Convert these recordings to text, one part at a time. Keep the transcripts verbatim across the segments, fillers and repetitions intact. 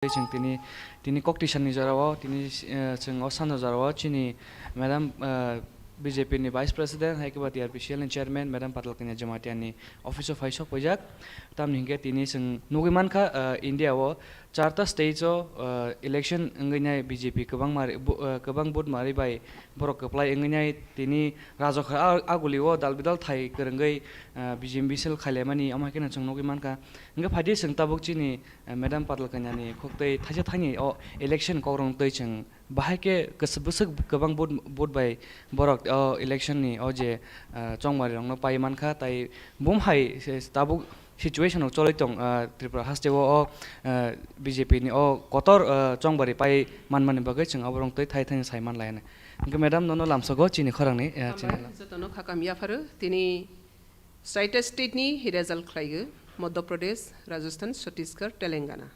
Tei chwng tini, tini kok twi sani jorao, tini, eh, chwng o sano jorao chini madam, eh, B J P ni Vice President, hai khe ba T R P C L ni Chairman, Madam Patal Kanya Jamatia ni office o phai sok paijak. Tamni hinkhe tini chwng nugwi mankha, eh, India o charta state o, eh, election wngwi nai B J P kwbangma ri-, bo-, eh, kwbang vote mari bai borok kwplai wngwi nai tini rajokha a-, aguli o dal bidal thai kwrwngwi, eh, B J P sel khailaimani, omo hai kheno chwng nugwi mankha. Hinkhe phaidi chwng tabuk chini, eh, Madam Patal Kanya ni khuktwi thaisa thaini o election kokrwng twi chwng bahai khe kwswk bwswk kwbang vote, vote bai borok o election ni o je, ah, chongmari rokno pai mankha, tai bum hai se tabuk situation rok choli tong, ah, Tripura haste o, o, ah, B J P ni o kotor, ah, chongmari pai manmani bagwi chwng aborok twi thai thai sai man lai. Hinkhe madam nono lamsogo chini khorang ni, ah, chini Hambai, jotono khakam yapharo tini saita state ni result khlaigo, Madhya Pradesh, Rajasthan, Chhattisgarh, Telangana.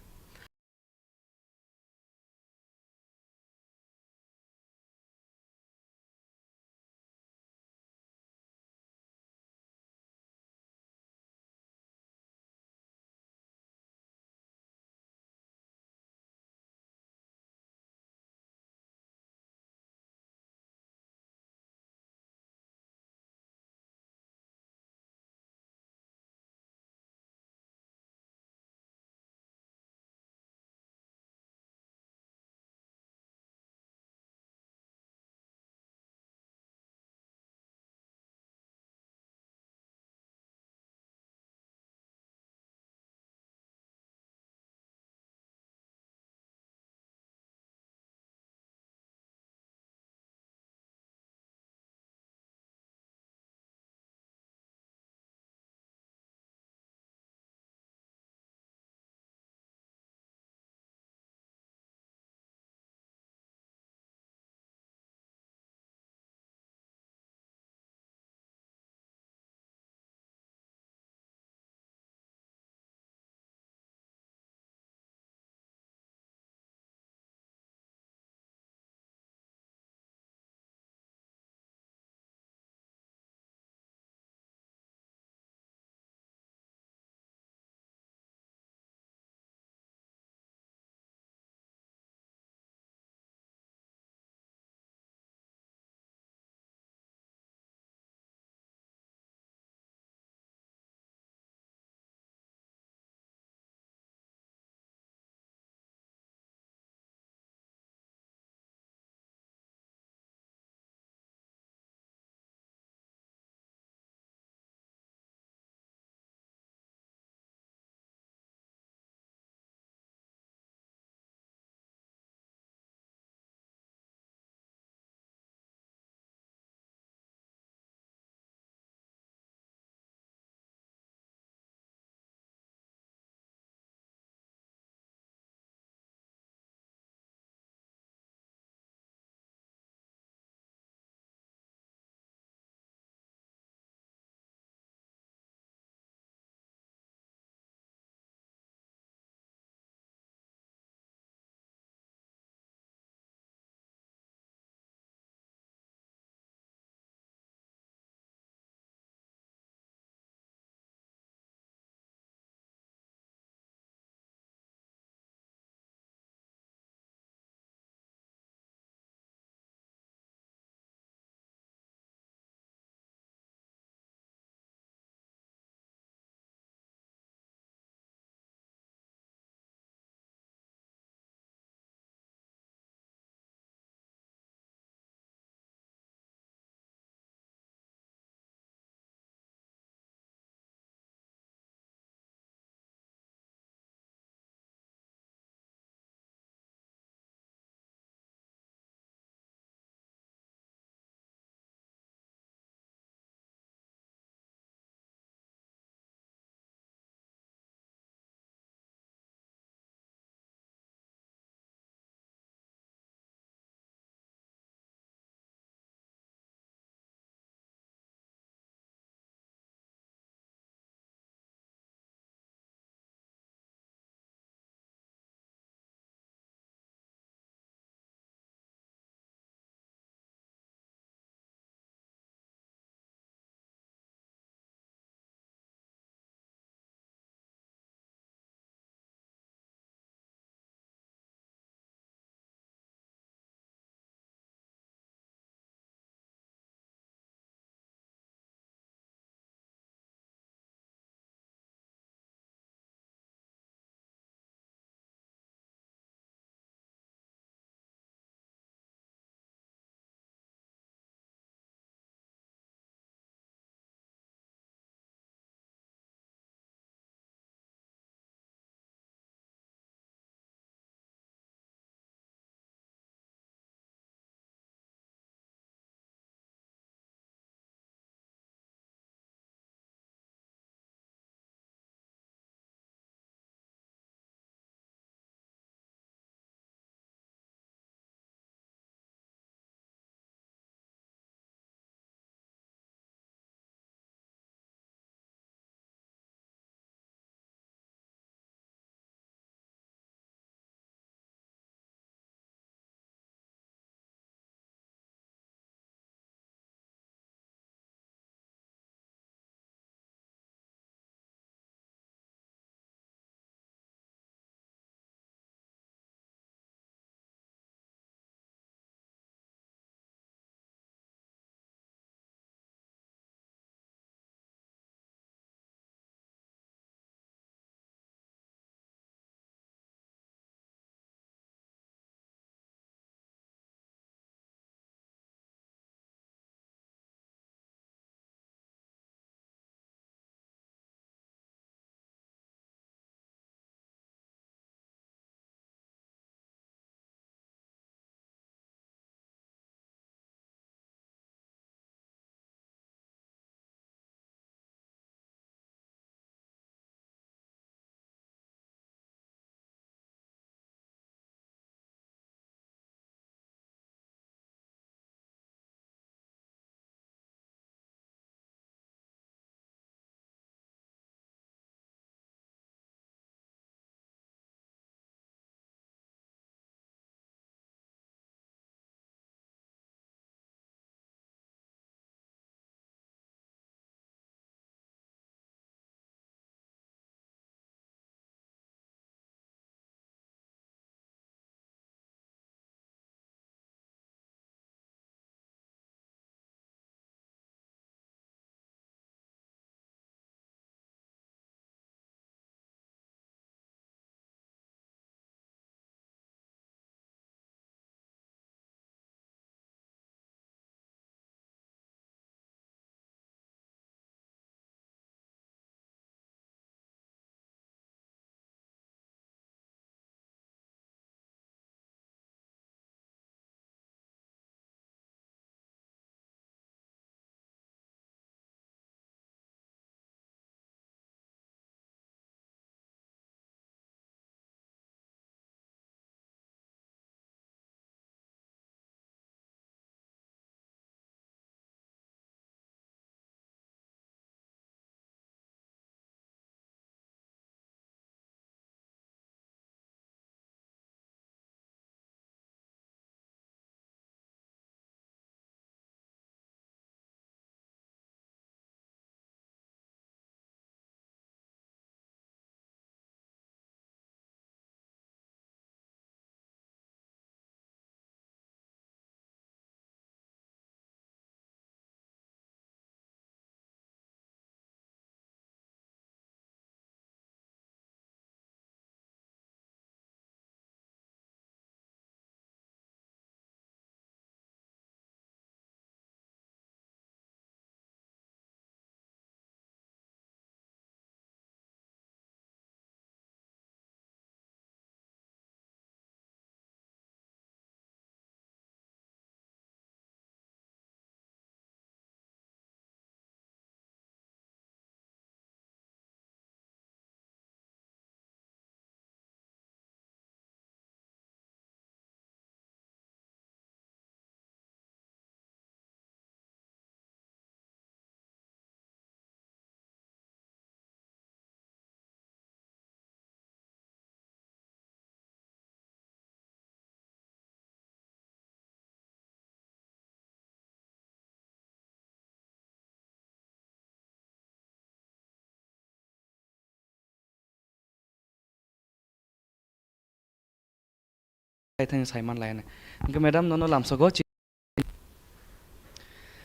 Thai thani sai man lai hwnwi. Hwnkhe madam nono lamsogo chi-,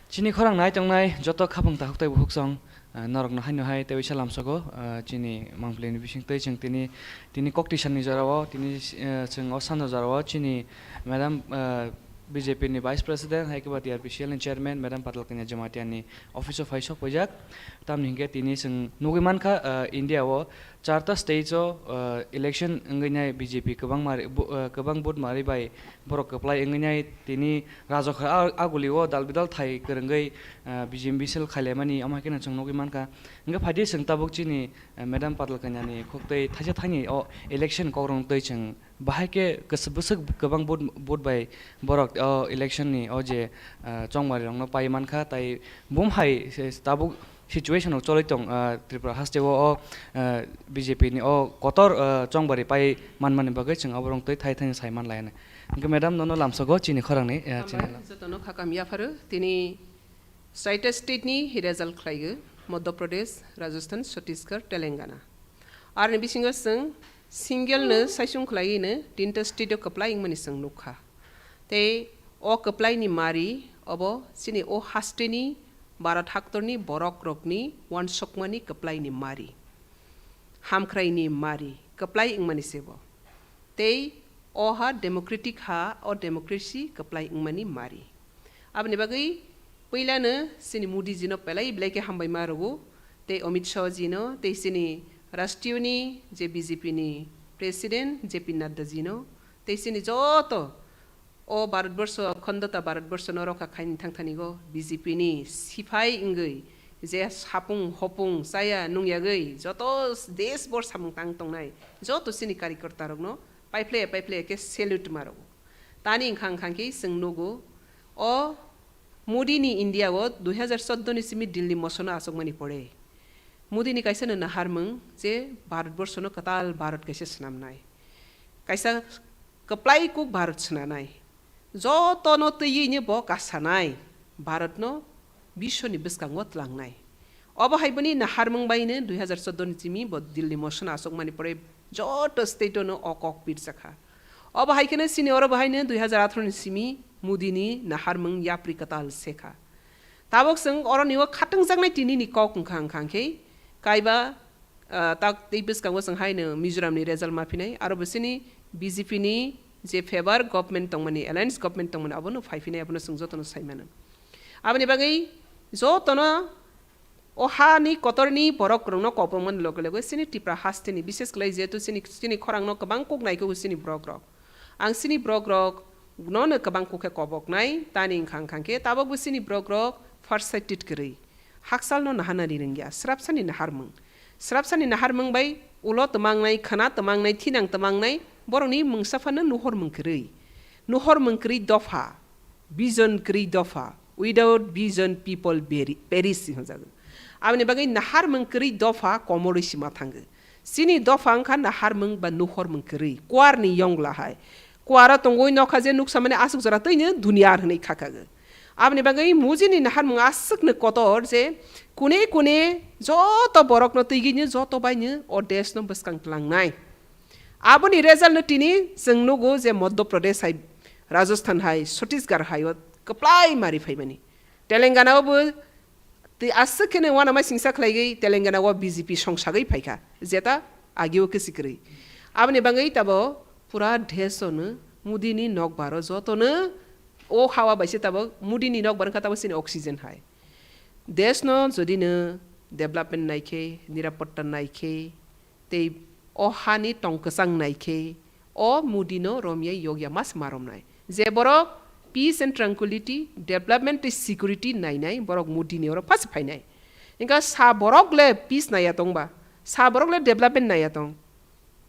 chini khorang nai tongnai joto khapang takhuk tei bukhuk song, ah, norokno haino hai tei uisa lamsogo, ah, chini mangpili ni bising tei chwng tini, tini kok tisani jorao, tini, eh, chwng o sano jorao chini madam, ah, B J P ni Vice President, hai khe ba T R P C L ni Chairman, Madam Patal Kanya Jamatia ni office o phai sok paijak. Tamni hinkhe tini chwng nugwi mankha, ah, India o charta state o, ah, election wngwi nai B J P kwbangma ri-, bo-, ah, kwbang vote ma ri bai borok kwplai wngwi nai tini rajokha a-, aguli o dal bidal thai kwrwngwi, ah, B J P sel khailaimani, omo hai kheno chwng nugwi mankha. Hinkhe phaidi chwng tabuk chini, ah, Madam Patal Kanya ni khuk tei thaisa thaini o election kokrok twi chwng bahai khe kwswk bwswk kwbang vote, vote bai borok o election ni o je, ah, chongmari rokno pai mankha, tai bum hai se tabuk situation rok choli tong, ah, Tripura haste o, o, ah, B J P ni o kotor, ah, chongmari pai manmani bagwi chwng abo rok twi thai thani sai man lai hwnwi. Hwnkhe madam nono lamsogo chini khorang ni, ah, chini Hambai, jotono khakam yapharo tini Saita state ni result khlaigo, Madhya Pradesh, Rajasthan, Chhattisgarh, Telangana. Arni bisingo chwng single no saisung khlaiwi no tinta state o kwplai wngmani chwng nukha. Tei o kwplai ni mari obo chini o haste ni Bharat haktor ni borok rok ni uansukmani kwplai ni mari. Hamkhrai ni mari kwplai wngmani se bo. Tei o ha democratic ha, o democracy kwplai wngmani mari. Aboni bagwi puilano chini Modi jino pelai belai khe hambai ma rwo, tei Amit Shah jino, tei chini Rashtriyo ni je B J P ni President J P Nadda jino, tei chini joto o Bharatborsho, Akhondota Bharatborsho no rokha khaini thangthani go B J P ni siphai wngwi je sapung hopung chaya nungyagwi joto desh bor samung tang tongnai joto chini karikorta rokno paiphlaiya paiphlaiya khe salute ma rwo. Tani wngkha wngkha khe chwng nugo, o Modi ni India o dui hazar choudo ni simi Delhi mosono achukmani pore Modi ni kaisa no naharmung je Bharatborsho no kwtal Bharat kaisa swnamnai, kaisa kwplai kuk Bharat swnanai, jotono twiwi ni bo kasanai, Bharatno biswoni bwskango tlangnai. Obo hai boni naharmung bai no dui hazar choudo ni simi bo Delhi mosono achukmani pore joto state o no o kok pirjakha. Obo hai kheno chini oro bo hai no dui hazar atharo ni simi Modi ni naharmung yapri kwtal sekha. Tabok chwng oroni o khatungjaknai tini ni kok wngkha wngkha khe kaiba, ah, tak tei bwskango chwng hai no Mizoram ni result ma phinai, aro bo chini B J P ni je favor government tongmani, alliance government tongmani, abono phai phinai, abono chwng jotono sai mano. Aboni bagwi jotono o ha ni kotor ni borok rokno kobong mani loge loge chini Tripura haste ni, bishes khlai jehetu chini, chini khorang no kwbang kok nai khe chini borok rok. Ang chini borok rok no no kwbang kok khe kobok nai, tani wngkha wngkha khe tabok bo chini borok rok far sighted kwrwi. Hakchal no naharnani rwngya, swrapsani naharmung. Swrapsani naharmung bai ulo twmangnai, khwna twmangnai, thinang twmangnai, borokni mungsa phano nuhor mung kwrwi. Nuhor mung kwrwi dopha, vision kwrwi dopha. Without vision, people beri-, perish, hinwi hwnjago. Aboni bagwi naharmung kwrwi dopha komorwi sima thango. Chini dopha wngkha naharmung ba nuhormung kwrwi, kuarni yongla hai. Kuaro tongwi nokha je nuksa mani aswk jora twino duniya hwnwi khakago. Aboni bagwi Modi ni naharmung aswkno kotor je kune kune joto borokno twigwino joto baino o deshno bwskang tlangnai. Aboni result no tini chwng nugo je Madhya Pradesh hai, Rajasthan hai, Chhattisgarh hai o kwplai mari phaimani. Telangana o bo twi aswk kheno uanama singsa khlaigwi Telangana o B J P songsagwi phaikha, jeta agio kwsi kwrwi. Aboni bagwi tabo pura desh ono Modi ni nokbar o jotono o hawa bai se tabo Modi ni nokbar wngkha tabo chini oxygen hai. Desh no jodi no development naikhe, nirapotta naikhe, tei o hani tong kwchang naikhe, o Modi no romya yokya mas ma romnai. Je borok peace and tranquility, development tei security nainai, borok Modi ni oro phasi phainai. Wngkha sa borok le peace naiya tongba, sa borok le development naiya tong.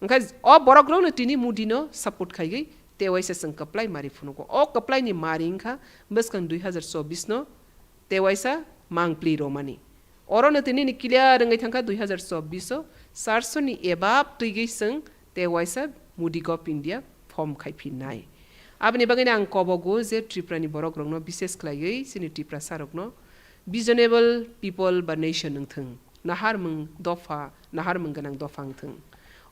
Wngkha o borok rok no tini Modi no support khaigwi tei waisa chwng kwplai mari phunugo. O kwplai ni mari wngkha bwskang dui hazar chobbish no tei waisa mangpli romani. Oro no tini ni clear wngwi thangkha dui hazar chobbish o charso ni ebab twigwi chwng tei waisa Modi Gov India form khai phi nai. Aboni bagwi ang kobogo je Tripura ni borok rokno, bishes khlaiwi chini Tiprasa rokno visionable people ba nation wngthwng, naharmung dopha, naharmung gwnang dopha wngthwng.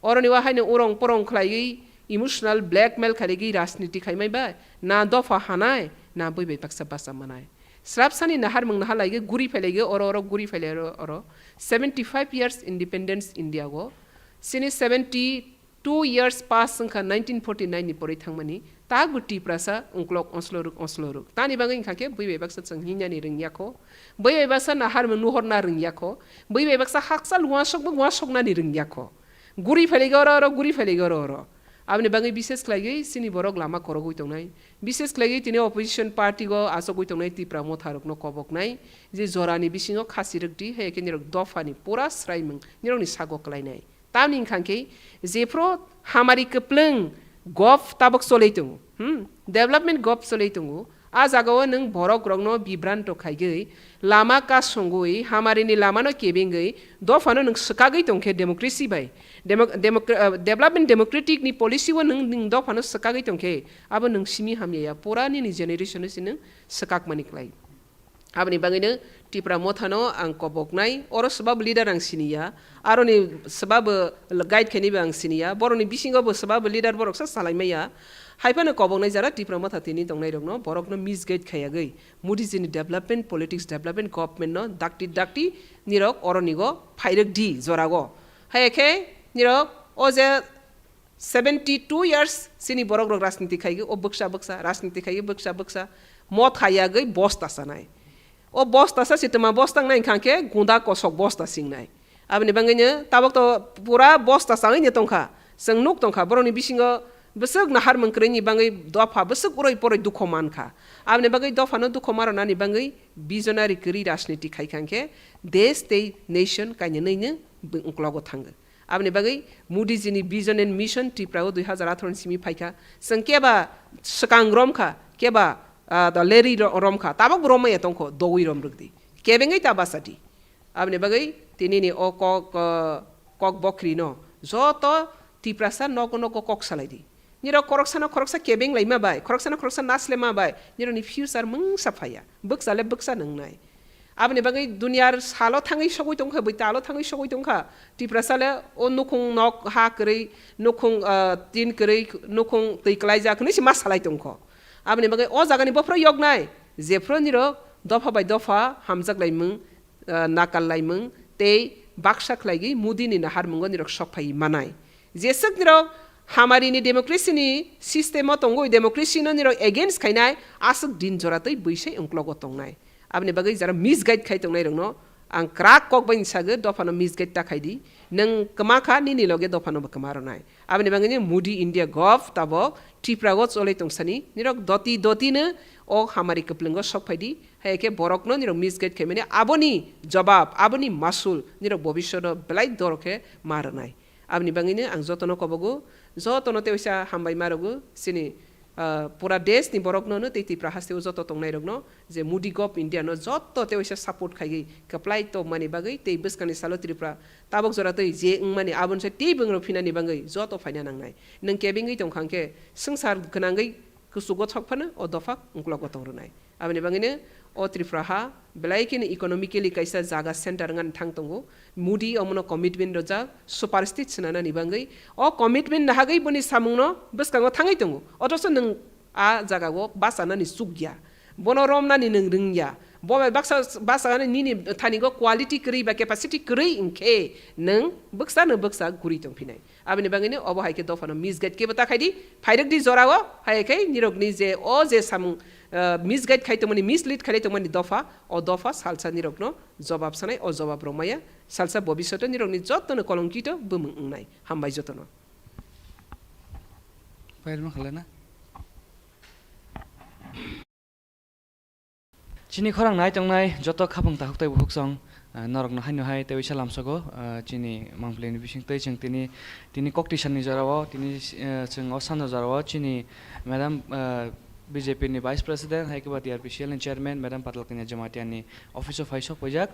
Oroni o haino urong porong khlaiwi Emotional blackmail khaigwi rajniti khaimai bai, na dopha hanai, na bui bai baksa basa manai. Srapsani naharmung naha laigwi guri phailaigwi oro oro guri phailai oro oro. Seventy five years independence India o. Sini seventy two years pass wngkha nineteen forty nine ni porwi thangmani. Takbo Tiprasa ungklok osloruk osloruk. Tani bagwi wngkha khe bui bai baksa chwng hinani rwngya kho. Bui bai baksa naharmung nuhorna rwngya kho. Bui bai baksa hakchal uansukmung uansuknani rwngya kho. Guri phailaigwi oro oro guri phailaigwi oro oro. Aboni bagwi bises khlaigwi chini borok lama korogwi tongnai. Bises khlaigwi tini opposition party o achogwi tongnai Tipra motha rokno koboknai je jorani bisingo khasi rwkdi, hai khe nirok dophani pura swraimung nirokni sago kwlainai. Tamni wngkha khe jephru hamari kwplwng gov tabok cholwi tongo, hmm, development gov cholwi tongo, a jagao nwng borok rokno bibranto khaigwi lama kasungwi hamarini lamano kebengwi dophano nwng swkagwi tongkhe democracy bai, demo-, democra-, ah, development democratic ni policy o nwng, nwng dophano swkagwi tongkhe abo nwng simi hamya ya, pura nini generation o se nwng swkakmani klai. Aboni bagwino Tipra mothano ang koboknai, oro swbabo leader ang siniya, aroni swbabo guide khainaibo ang siniya, borokni bisingo bo swbabo leader boroksa salaimaya. Haiphano koboknai jara Tipra motha tini tongnairokno, borokno misguide khayagwi Modi jini development politics, development government no dakti dakti nirok oronigo phairwk di jorao. Haiya khe nirok o je seventy two years chini borok rok rajniti khaigwi, o bwksa bwksa rajniti khaigwi, bwksa bwksa motha yagwi bosta sanai. O bosta sa sitoma bosta wngnai wngkha khe gunda kosok bosta singnai. Aboni bagwino tabok to pura bosta changwi no tongkha. Chwng nuk tongkha borokni bisingo bwswk naharmung kwrwini bagwi dopha bwswk uroi poroi dukho mankha. Aboni bagwi dophano dukho ma rwnani bagwi visionary kwrwi rajniti khaikha khe desh tei nation kainwi no uklogo thango. Aboni bagwi Modi jini vision and mission Tripura o dui hazar atharo ni simi phaikha. Chwng keba swkang romkha, keba, ah, da leri ro-, romkha, tabok bo romaya tongkho, dogwi rom rwkdi. Kebengwi ta basa di. Aboni bagwi tinini o kok, ah, kok bokhri no joto Tiprasa nogo nogo kok salai di. Nirok khoroksano khoroksa kebeng laima bai, khoroksano khoroksa naslema bai, nirokni future mungsa phaiya. Bwksa le bwksa nwngnai. Aboni bagwi duniyar salo thangwi sogwi tongkha, bwita alo thangwi sogwi tongkha. Tiprasa le o nukhung nok ha kwrwi, nukhung, ah, tin kwrwi, nukhung twi kwlaijak hwnwi se ma salai tongkho. Aboni bagwi o jagani bophro yoknai, jephru nirok dopha bai dopha hamjak laimung, ah, nakal laimung tei baksa khlaigwi Modi ni naharmungo nirok sok phai manai. Jeswk nirok hamari ni democracy ni system o tongwi democracy no nirok against khainai aswk din jora twi bwsai ungklogo tongnai. Aboni bagwi jara misguide khai tongnai rokno ang kwrak kok bai sago, dophano misguide ta khai di. Nwng kwma kha, nini loge dophano bo kwma rwnai. Aboni bagwi ni Modi India gov tabok Tripura o cholai tongsani nirok doti doti no o hamari kwplwngo sok phai di. Hai khe borokno nirok misguide khaimani aboni jobab, aboni masul nirok bobishoto belai doro khe ma rwnai. Aboni bagwino ang jotono kobogo, jotono teisa hambai ma rwgo, chini, ah, pura desh ni borokno no tei Tripura haste o joto tongnai rokno je Modi gov India no joto teisa support khaigwi kwplai tongmani bagwi tei bwskangni salo Tripura tabok jora twi je wngmani aboni se tei bwrwng rok phinani bagwi joto phaina nangnai. Nwng kebengwi tongkha hwnkhe swngchar gwnangwi kuchugo thok phano o dopha ungklogo tong rwnai. Aboni bagwino o Tripura ha belai kheno economically kaisa jaga center wngani thang tongo. Modi omono commitment rwjak super state swnanani bagwi. O commitment nahagwi boni samungno bwskango thangwi tongo. Othoso nwng a jagao bachanani chukya. Bono romnani nwng rwngya. Bo bai baksa bachanani nini thanigo quality kwrwi ba capacity kwrwi hwnkhe nwng bwksa no bwksa guri tongphinai. Aboni bagwino obo hai khe dophano misguide kebo ta khai di, phairwk di jorao, hai khe nirokni je o je samung, ah, misguide khai tongmani, mislead khai tongmani dopha, o dopha salsa nirokno jobab sanai, o jobab rok maya salsa bobishoto nirokni jotono kolongkito bumung wngnai. Hambai jotono. Pairma khalai na? Chini khorang nai tongnai joto khapang takhuk tei bukhuk song, ah, norokno haino hai tei uisa lamsogo, ah, chini mangpili ni bising tei chwng tini, tini kok twi sani jorao tini, eh, chwng o sanja jorao chini madam, ah, B J P ni vice president hai khe ba T R P C L ni chairman madam Patal Kanya Jamatia ni office o phai sok paijak.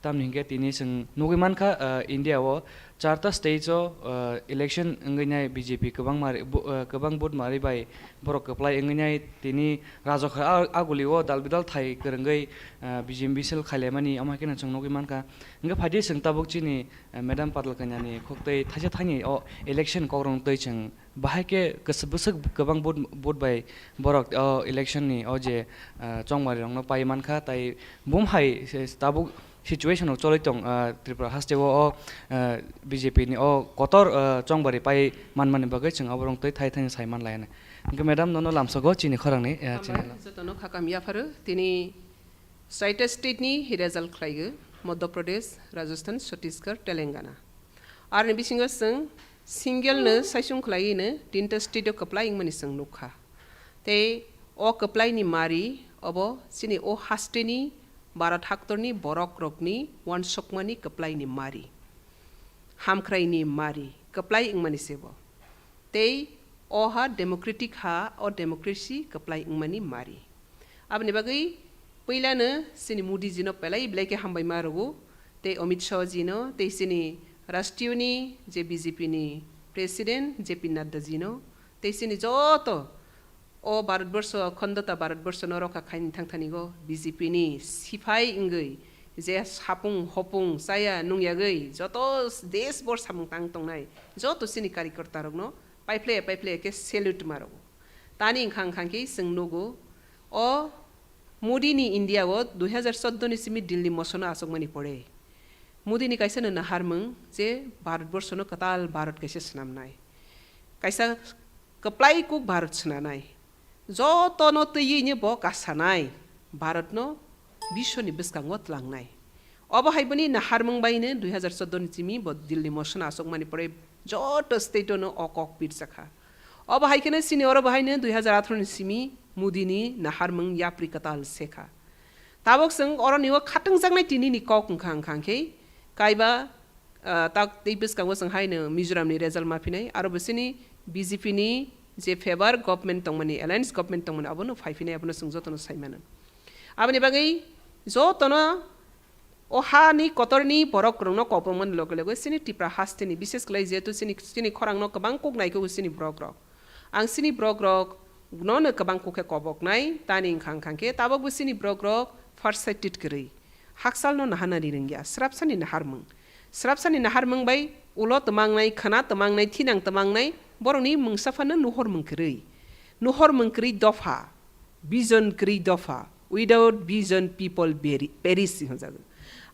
Tamni hinkhe tini chwng nugwi mankha, ah, India o Charta state o, uh, election wngwi nai B J P kwbangma ri-, bo-, uh, kwbang vote mari bai borok kwplai wngwi nai tini rajokha a-, aguli o dal bidal thai kwrwngwi, uh, B J M B sel khailaimani omo hai kheno chwng nugwi mankha. Hwnkhe phaidi chwng tabuk chini, uh, Madam Patal Kanya ni khuktwi thaisa thaini o election kokrwng twi chwng bahai khe kwswk bwswk kwbang vote, vote bai borok o election ni o je, ah, chongmari rokno pai mankha, tai bum hai se tabuk situation rok choli tong, ah, Tripura haste o, o, ah, B J P ni o kotor, ah, chongmari pai manmani bagwi chwng abo rok twi thai thani sai manlaiya. Hwnkhe madam nono lamsogo chini khorang ni, ah, chini Hambai, jotono khakam yapharo tini Saita state ni result khlaigo, Madhya Pradesh, Rajasthan, Chhattisgarh, Telangana. Arni bisingo chwng single no saisung khlaiwi no tinta state o kwplai wngmani chwng nukha. Tei o kwplai ni mari obo chini o haste ni Bharat haktor ni borok rok ni uansukmani kwplai ni mari. Hamkrai ni mari kwplai wngmani se bo. Tei o ha democratic ha, o democracy kwplai wngmani mari. Aboni bagwi puilano chini Modi jino belai belai khe hambai ma rwgo, tei Amit Shah jino, tei chini Rashtriyo ni je B J P ni president J P Nadda jino, tei chini joto o Bharatborsho, Khandata Bharatborsho no rokha khaini thangthanigo B J P ni siphai wngwi je sapung hopung chaya nungyagwi joto desh bor samung tang tongnai joto chini karikorta rokno paiphlaiya paiphlaiya khe salute ma rwgo. Tani wngkha wngkha khe chwng nugo, o Modi ni India o dui hazar choudo ni simi Delhi mosono achukmani pore Modi ni kaisa no naharmung je Bharatborsho no kwtal Bharat kaisa swnamnai, kaisa kwplai kuk Bharat swnanai, jotono twiwi ni bo kasanai, Bharat no biswoni bwskango tlangnai. Obo hai boni naharmung bai no dui hazar choudo ni simi bo Delhi mosono achukmani pore joto state o no o kok pirjakha. Obo hai kheno chini oro bo hai no dui hazar atharo ni simi Modi ni naharmung yapri kwtal sekha. Tabok chwng oroni o khatungjaknai tini ni kok wngkha wngkha khe kaiba, ah, tak tei bwskango chwng hai no Mizoram ni result ma phinai, aro bo chini B J P ni je favor government tongmani, alliance government tongmani, abono phai phinai, abono chwng jotono sai mano. Aboni bagwi jotono o ha ni kotor ni borok rokno kobong mani loge loge chini Tripura haste ni, bishes kwlai jehetu chini, chini khorang no kwbang kuk nai khe chini borok rok. Ang chini borok rok no no kwbang kuk khe kobok nai, tani wngkha wngkha khe tabok bo chini borok rok far sighted kwrwi. Hakchal no naharnani rwngya, srapsani naharmung. Srapsani naharmung bai ulo twmangnai, khwna twmangnai, thinang twmangnai, borokni mungsa phano nuhormung kwrwi. Nuhormung kwrwi dopha, vision kwrwi dopha. Without vision, people beri-, perish, hinwi hwnjago.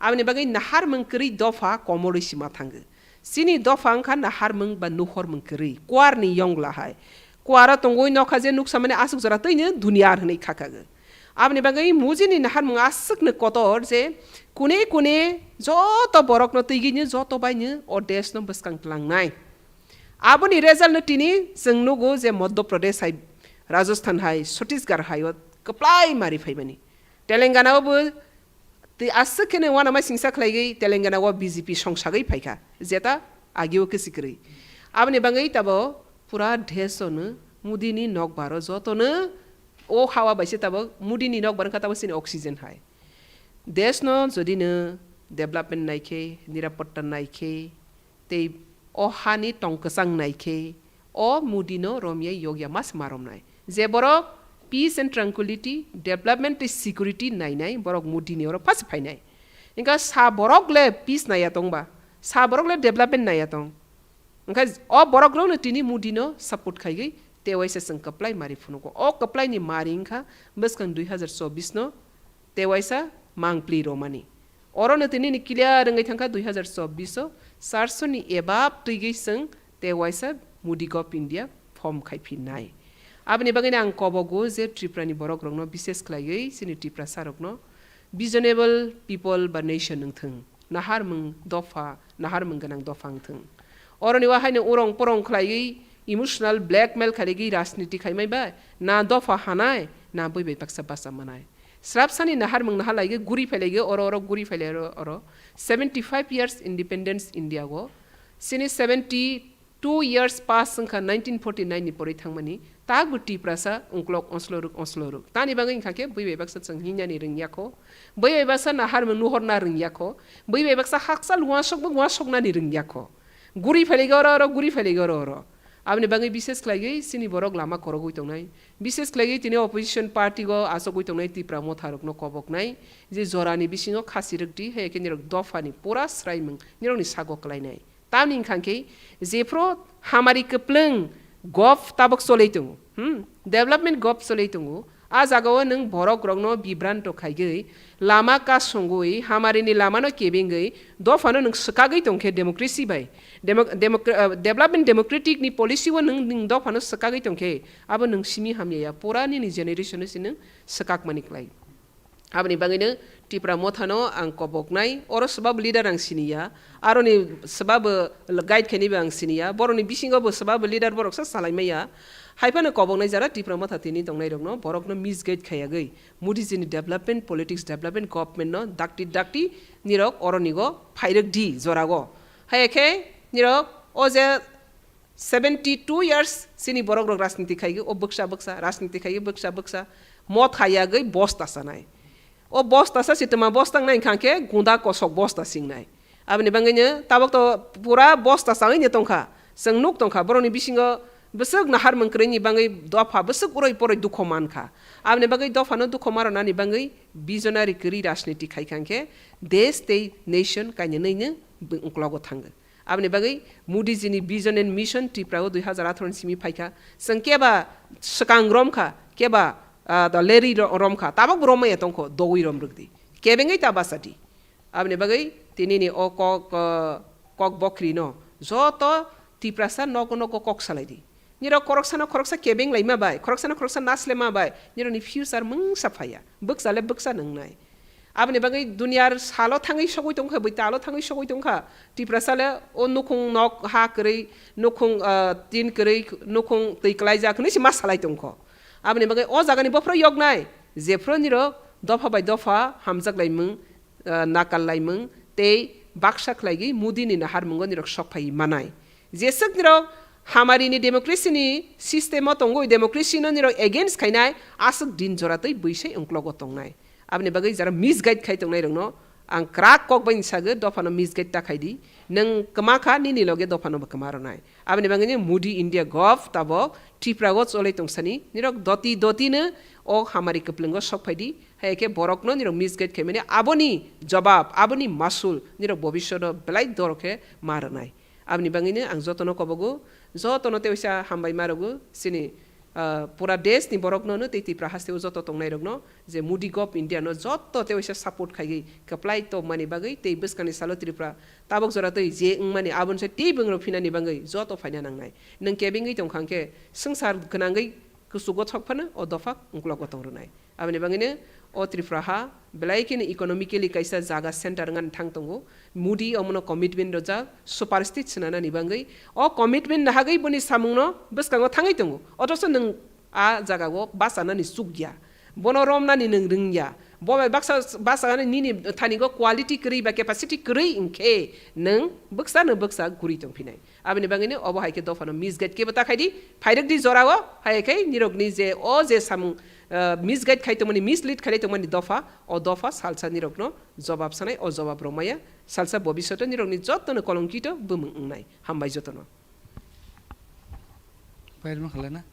Aboni bagwi naharmung kwrwi dopha komorwi sima thango. Chini dopha wngkha naharmung ba nuhormung kwrwi, kuarni yongla hai. Kuaro tongwi nokha je nuksamani aswk jora twino duniya hwnwi khakago. Aboni bagwi Modi ni naharmung aswkno kotor je kune kune joto borokno twigwino joto baino o desh no bwskang tlangnai. Aboni result no tini chwng nugo je Madhya Pradesh hai, Rajasthan hai, Chhattisgarh hai o kwplai mari phaimani. Telangana o bo tei aswk kheno uanama singsa khlaigwi Telangana o B J P songsagwi phaikha, jeta agio kwchwi kwrwi. Aboni bagwi tabo pura desh ono Modi ni nokbar o jotono o hawa bai se tabo Modi ni nokbar wngkha tabo chini oxygen hai. Desh no jodi no development nai khe, nirapotta nai khe, tei o hani tong kwchang nai khe, o Modi no romya yokya mas ma romnai. Je borok peace and tranquility, development tei security nainai, borok Modi ni oro phasi phainai. Wngkha sa borok le peace naiya tongba, sa borok le development naiya tong. Wngkha o borok rok no tini Modi no support khaigwi tei waisa chwng kwplai mari phunugo. O kwplai ni mari wngkha bwskang dui hazar chobbish no tei waisa mangpli romani. Oro no tini ni clear wngwi thangkha dui hazar chobbish o charso ni ebab twigwi chwng tei waisa Modi Gov India form khai phi nai. Aboni bagwi ang kobogo je Tripura ni borok rokno bishes khlaiwi chini Tiprasa rokno visionable people ba nation wngthwng, naharmung dopha, naharmung gwnang dopha wngthwng. Oroni o haino urong porong khlaiwi emotional blackmail khaigwi rajniti khaimai bai na dopha hanai na bui bai baksa bacha manai. Srapsani naharmung naha laigwi guri phailaigwi oro oro guri phailai oro oro seventy five years independence India o. Sini seventy two years pass wngkha nineteen forty nine ni porwi thangmani, tak bo Tiprasa ungklok onsloruk onsloruk. Tani bagwi wngkha khe bui bai baksa chwng hinani rwngya kho, bui bai baksa naharmung nuhorna rwngya kho, bui bai baksa hakchal uansukmung uansuknani rwngya kho. Guri phailaigwi oro, oro guri phailaigwi oro, oro. Aboni bagwi bises khlaigwi chini borok lama korogwi tongnai. Bises khlaigwi tini opposition party go achogwi tongnai Tipra Motha rokno koboknai. Je jorani bisingo khasi rwkdi, hai khe nirok dophani pura swraimung nirokni sago kwlainai. Tamni wngkha khe jephru hamari kwplwng gov tabok cholwi tongo. Hmm? Development gov cholwi tongo. A jagao nwng borok rokno bibranto khaigwi, lama kasungwi, hamarini lamano kebengwi, dophano nwng swkagwi tongkhe democracy bai. Demo-, democra-, ah, development democratic ni policy o nwng, nwng dophano swkagwi tongkhe, abo nwng simi hamya ya, pura nini generation o se nwng swkakmani klai. Aboni bagwino Tipra Mothano ang koboknai, oro swbabo leader ang siniya, aroni swbabo guide khainaibo ang siniya, borokni bisingo bo swbabo leader boroksa salaimaya. Haiphano koboknai jara Tipra Motha tini tongnairokno, borokno misguide khayagwi, Modi jini development politics, development government no dakti dakti nirok oronigo phairwk di jorago. Haiya khe nirok o je seventy two years chini borok rok rajniti khaigwi, o bwksa bwksa rajniti khaigwi, bwksa bwksa Motha yagwi bosta sanai. O bosta se twma bosta wngnai wngkha khe gunda kosok bosta singnai. Aboni bagwino tabok to pura bosta changwi tongkha. Chwng nuk tongkha borokni bisingo bwswk naharmung kwrwini bagwi dopha bwswk uroi poroi dukho mankha. Aboni bagwi dophano dukho maronani bagwi visionary kwrwi rajniti khaikha khe desh tei nation kainwi nwi bw-, uklogo thango. Aboni bagwi Modi jini vision and mission Tripura o dui hazar atharo ni simi phaikha. Chwng keba swkang romkha, keba, ah, da leri ro-, romkha, tabok bo romaya tongkho, dogwi romrwkdi. Kebengwi ta bachadi. Aboni bagwi tinini o kok, ah, kok bokhri no joto Tiprasa nogo nogo kok salaidi. Nirok khoroksano khoroksa kebeng laima bai, khoroksano khoroksa naslema bai, nirokni future mungsa phaiya. Bwksa le bwksa nwngnai. Aboni bagwi duniyar salo thangwi sogwi tongkha, bwita alo thangwi sogwi tongkha. Tiprasa le o nukhung nok ha kwrwi, nukhung, ah, tin kwrwi, nukhung twi kwlaijak hwnwi se ma salai tongkho. Aboni bagwi o jagani bophro yoknai, jephru nirok dopha bai dopha hamjak laimung, ah, nakal laimung tei baksa khlaigwi Modi ni naharmungo nirok sok phaiwi manai. Jeswk nirok hamari ni democracy ni system o tongwi democracy no nirok against khainai aswk din jora twi bwsai ungklogo tongnai. Aboni bagwi jara misguide khai tongnai rokno ang kwrak kok bai sago dophano misguide ta khaidi. Nwng kwma kha nini loge dophano bo kwma rwnai. Aboni bagwi ni Modi India gov tabok Tripura o cholai tongsani nirok doti doti no o hamari kwplwngo sok phaidi. Hai khe borokno nirok misguide khaimani aboni jobab, aboni masul nirok bobishoto belai dor khe ma rwnai. Aboni bagwino ang jotono kobogo, jotono teisa hambai ma rwgo, chini, ah, pura desh ni borokno no tei Tripura haste o joto tongnai rokno je Modi gov India no joto teisa support khaigwi kwplai tongmani bagwi tei bwskangni salo Tripura tabok jora twi je wngmani aboni se tei bwrwng rok phinani bagwi joto phaina nangnai. Nwng kebengwi tongkha hwnkhe swngchar gwnangwi kuchugo thok phano o dopha uklogo tong rwnai. Aboni bagwino o Tripura ha belai kheno economically kaisa jaga center wngani thang tongo. Modi omono commitment rwjak, superstate swnanani bagwi. O commitment nahagwi boni samungno bwskango thangwi tongo. Othocho nwng a jagao bachanani chukya. Bono romnani nwng rwngya. Bo bai baksa bachagani nini thanigo quality kwrwi ba capacity kwrwi hwnkhe nwng bwksa no bwksa guri tongphinai. Aboni bagwino obo hai khe dophano misguide kebo ta khaidi, phairwkdi jorao, hai khe nirokni je o je samung, ah, misguide khai tongmani, mislead khai tongmani dopha, o dopha salsa nirokno jobab sanai, o jobab rwmaya, salsa bobishoto nirokni jotono kolongkito bumung wngnai. Hambai jotono. Pairma khalana?